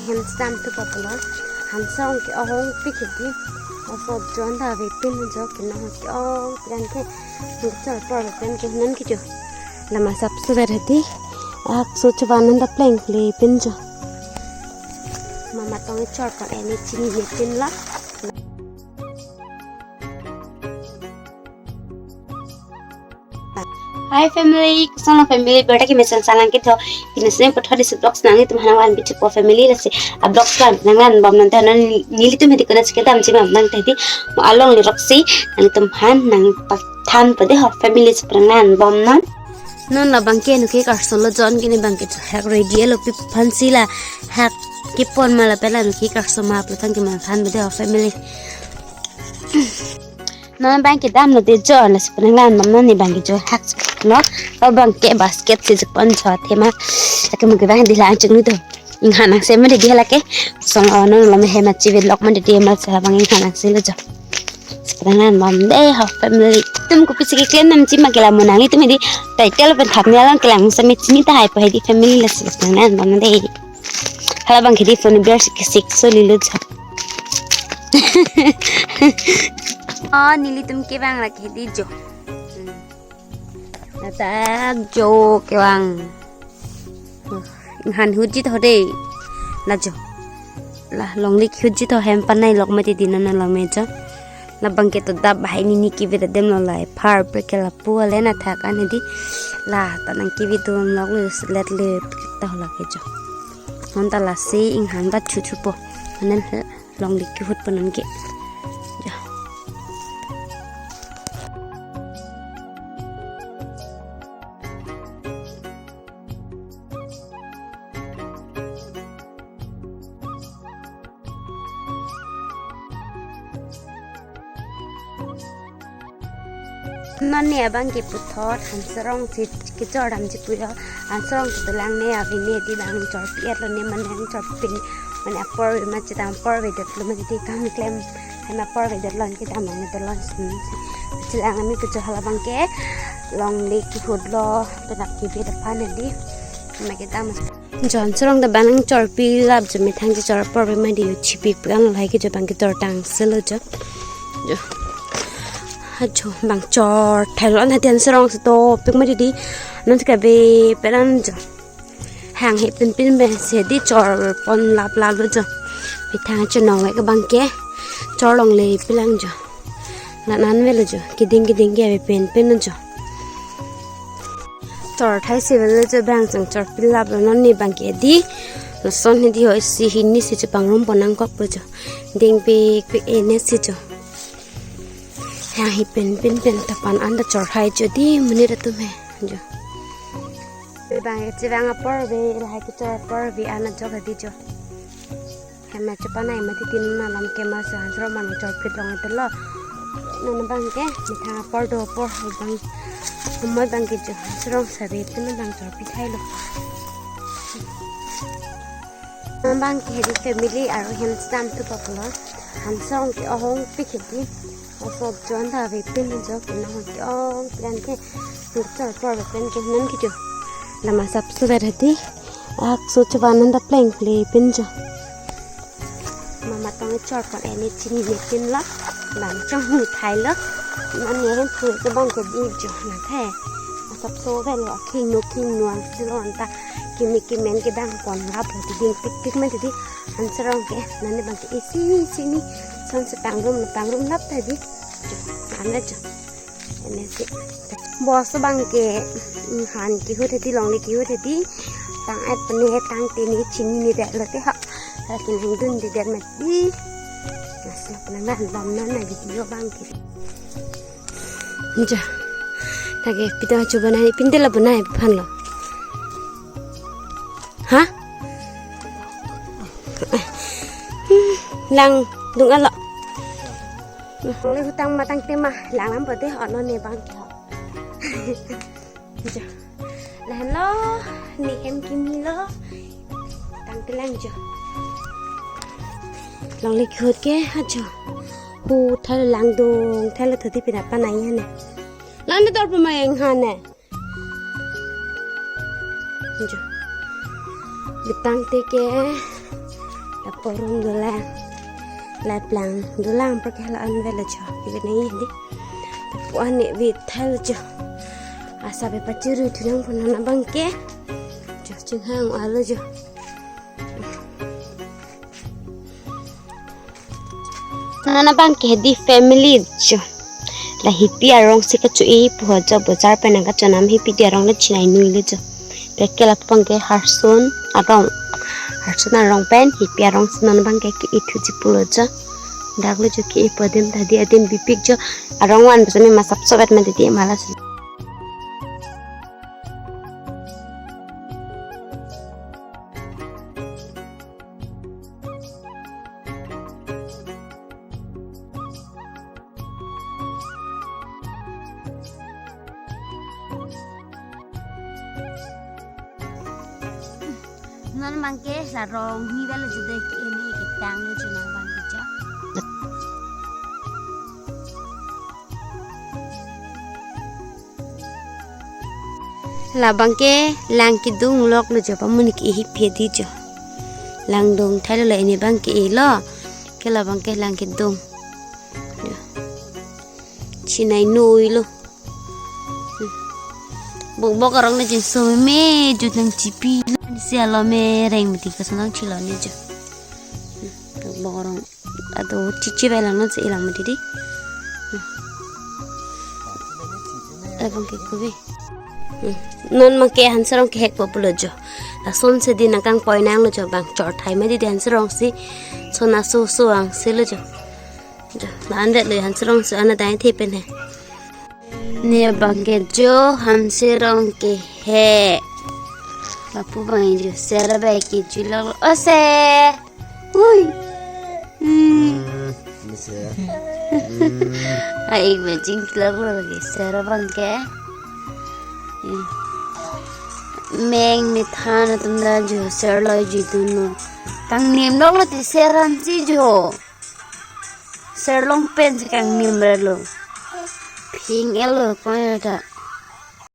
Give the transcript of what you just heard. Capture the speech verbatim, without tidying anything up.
Hem stam tu papalo. Hansong ke ahong pikiti. Aso jon ta ve pin jo ke nang ke ong plan ke. Chor apor pen ke non ke jo. Lama sap suver hadi. Ak so chuban nanda pleng ple pin jo. Mama tong chor apor eni chini ye pin la. Hi family, kusana family, berta ke mesen salang ke tho. Kini sini patha di vlogs nangtum aphan nangvan bichi po family lasi. A vlogs kan nangvan bom non tho non nelitum hedi kona chike dam chima nang tadi. Mo along li roksi nangtum aphan nangpathan pade ho family si nangvan bom non. Non labang ke nuke karsolo jon kini bang ke hak ready lo pi aphan si la hak kepon ma lapen la nuke karso ma aplo than ke ma than pade ho family. Non bang ke dam lo de jo lasi nangvan bom non ne bang ke jo hak no. Lo bang ke basket si jepon jo thema. Lake mo ke bang di lang chenglu do. Inghan nang se ma de di lake. Song o non lo me hema chive lok ma de di ma sa bang inghan nang se lo jo. Nangvan bom de ho family. Tum kopi si keklem nam chima ke la mo nanglitum di title pen thumbnail along kelang sa me chini tahai po hedi family lasi nangvan bom de. Hala bang ke di phone biar sik sik so lilo jo. Oh, nelitum ke bang lake di jo. Hmm. Ladak jo ke bang. Inghan hujit ho de. La jo. La longle hujit ho hem panai lok mati di non lo me jo. Labang ke to dap bahai nini kive ta dem lo lai. Par pre ke lapu ale na thak an di. La ta nang kive tu lok le let le ta ho lake jo. Non ta lasi inghan ta chu chu po. Anan longle kihut po non ke. Jo. Non ne abang ke puthot Hansarong si kechor dam si puyo. Hansarong si dolang ne avi ne di bang chorpi et lo ne mane chorpi ne mane apor ve ma chedam apor ve det lo mane di kam klem hai ma apor ve det lo ke dam ne det lo si. Chelang ami kecho hala bang ke longle kihut lo penak kive ta pan di ma ke dam. Jo Hansarong ta bang chorpi lap jo methang chechor apor ma di yo chipi pang lo hai ke jo bang kechor tang si lo jo. Jo. Ha jo bang chor thai lo an hadi Hansarong si to pik ma di di. Non si kave penan jo. Hang he pin pin ben si di chor pon lap lap lo jo. Methang chenong ke bang ke. Chor longle pilang jo. La nan ve lo jo. Keding keding ke ave pen pen lo jo. Chor thai si ve lo jo bang chang chorpi lap lo non ne bang ke di. Lason he di ho si hini si chepangrum pon nangkok po jo. Ding pik pik ene si jo. Hang he pen pen pen ta pan an ta chor thai jo di monit atum he jo. Bang ke chevang apor ve lahai kechor apor ve an ajok hadi jo. Hem ma chepanai mati tin ma lam ke ma sa Hansarong ma chorpi long te lo. Non bang ke methang apor do apor bang. Mo bang ke jo Hansarong sa ve tin bang chorpi thai lo. Non bang ke hedi family aro hem stam tu papalo. Hansarong ke ahong pikiti. Aso jon ta ve pin jo ke nang ke ong plan ke. Chor apor ve pen ke non ke jo. Lama sap suver hadi. Ak so chuban nanda pleng ple pin jo. Mama tong chor apor eni chini ye pin la. Bang chong hu thai lo. Mane hem phu ke bang ke di jo na the. Asap so vel lo khing no khing no an si lo anta. Kimi kimen ke bang pon lap lo di ding tik tik ma di di. Hansarong ke nane bang ke isi isi ni. Son si pangrum pangrum lap ta di. Jo, ane jo. Ene si. Bos bang ke, mm, han kihut hedi longle kihut hedi. Tang et pene tang tene chini ne det lo te ha. Lake nangdun di det mati. Nasi nangvan bom non na video bang ke. Nja. Lake pita chuban nai pindela bonai aphan lo. Ha? Lang dung alo. Longle hutang matang tema lang lam pade ho non ne bang ke ho. Jo. Lahenlo ne hem kimi lo. Tang telang jo. Longle kihut ke ha jo. Hu thalo lang dung thalo thodi pina panai hane. Lang ne dor pama yang hane. Jo. Betang te ke Porum dolang. Laplang dolang perkehla an velo jo. Ibe nai di. Puan ne vithal jo. Asa be pachiru thunang pon non abangke. Jo chinghang alo jo. Non abangke di family jo. La hipi arong si kacho-e pu ho jo, bojar pen nangkachonam hipi di arong le chinai nui le jo. Pekela abangke Harson arong. Harson arong pen hipi arong si non abangke ke-e thuji pulo jo. Dak le jo ke-e pu adim ta di adim bipik jo. Arong van basa me masap sobat ma di di mala si. Non abangke la rong ni velo jude ke ini ke tang ni junang abangke jo. Labangke lang kedung lok lo jo, pamun ke hipi di jo. Lang dung thailo la ini abangke elo. Ke labangke lang kedung. Chinai nui lo. Bok bok arong ne jinso me jutang chipi. Si alo me reng mati kasonang chilo ne jo. Bok bok arong. Ado chichi bai lang non si ilang mati di. Abangke kubi. Non abangke hanserong kehek po pulo jo. Lason si di nangkangpoi nanglo jo, bang chor thai ma di di hanserong si. Sona so so ang si lo jo. Jo, la an vet lo hanserong si ana dai the pen he. Ne abangke jo hanserong kehek. Lapu abang jo ser bai kejui lo ose. Ui. Hmm. Hmm, ini sih ya. Hmm. Ah, ik bejing kelak lagi ser abangke. Hmm. Meng methan atum ta jo ser lo ji dunlo. Kangnim lo lo ti ser an si jo. Ser along pen si kangnim ra lo. Ping elo ko ta.